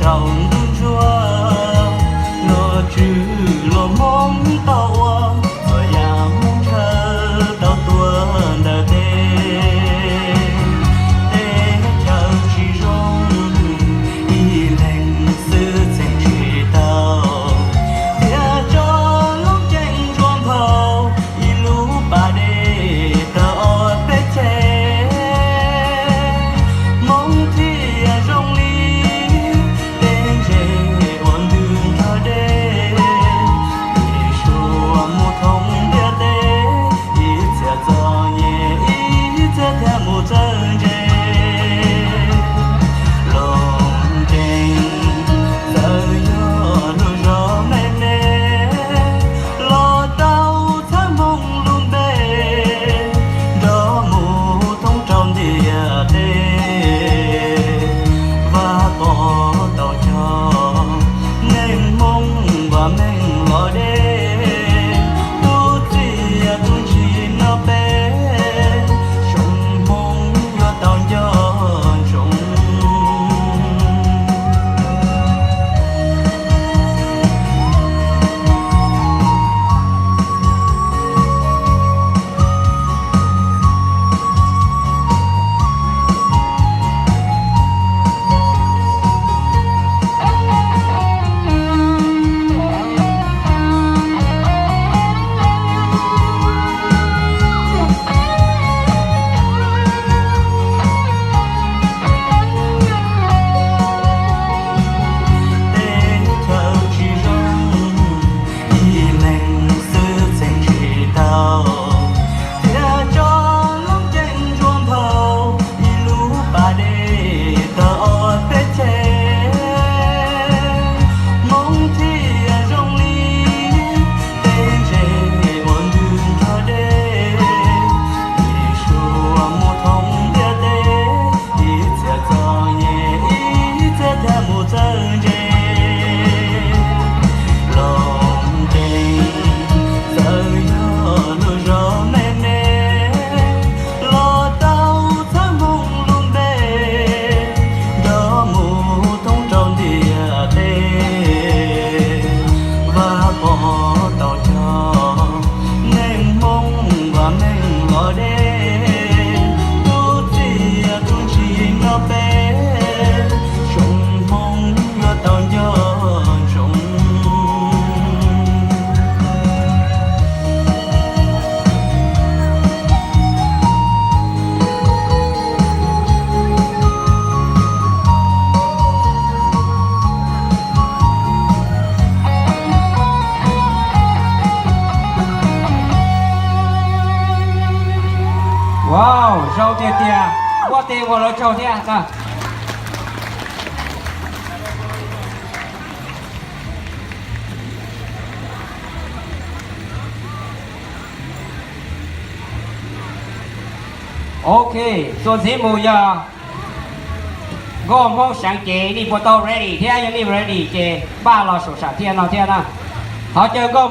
Thaum ntuj ntsuag, Nom Tswv los Hmoob tau ua, txhua yam Hmoob ntshaw tau tuag ntawm tes. Teb chaws tsis zoo, ib leeg xwb txheej tsis tau, thiaj tso loob ceeb ntsuab nphau, ib lub pas dej tawg ob peb ceg. Hmoob thiaj zoo li tej ntses uas ntws nrog dej, ib suab mus thoob ntiaj teb, ib txhia txom nyem ib txhia thiaj mus txawj ntse. Loos ceeb txawm yog lub zos me me, los tau txhawb Hmoob lub npe, nrog mus thoob rau ntiaj teb. Vaj pom tau cog, neeg Hmoob vam meej los deb, tus txiaj tus ntsig nrog peb, zoo Hmoob yuav tau nco ntsoov. Teb chaws tsis zoo, ib leeg xwb txheej tsis tau, thiaj tso loob ceeb ntsuab nphau, ib lub pas dej tawg ob peb ceg. Hmoob thiaj zoo li tej ntses uas ntws nrog dej, ib suab mus thoob ntiaj teb, ib txhia txom nyem ib txhia thiaj mus txawj ntse. Loos ceeb txawm yog lub zos me me, los tau txhawb Hmoob lub npe, nrog mus thoob rau ntiaj teb. Vaj pom tau cog, neeg Hmoob vam meej los deb, tus txiaj tus ntsig nrog peb, zoo Hmoob yuav tau nco ntsoov. Wow, zoo tiag tiag, muab tes ua lawv tsaug thiab na. Ok, txuas ntxiv mus yog nkauj Hmoob seev cev, nej puas tau ready thiab? Yog nej ready ces npaj los saum sam thiaj no thiab na. Thov caw nkauj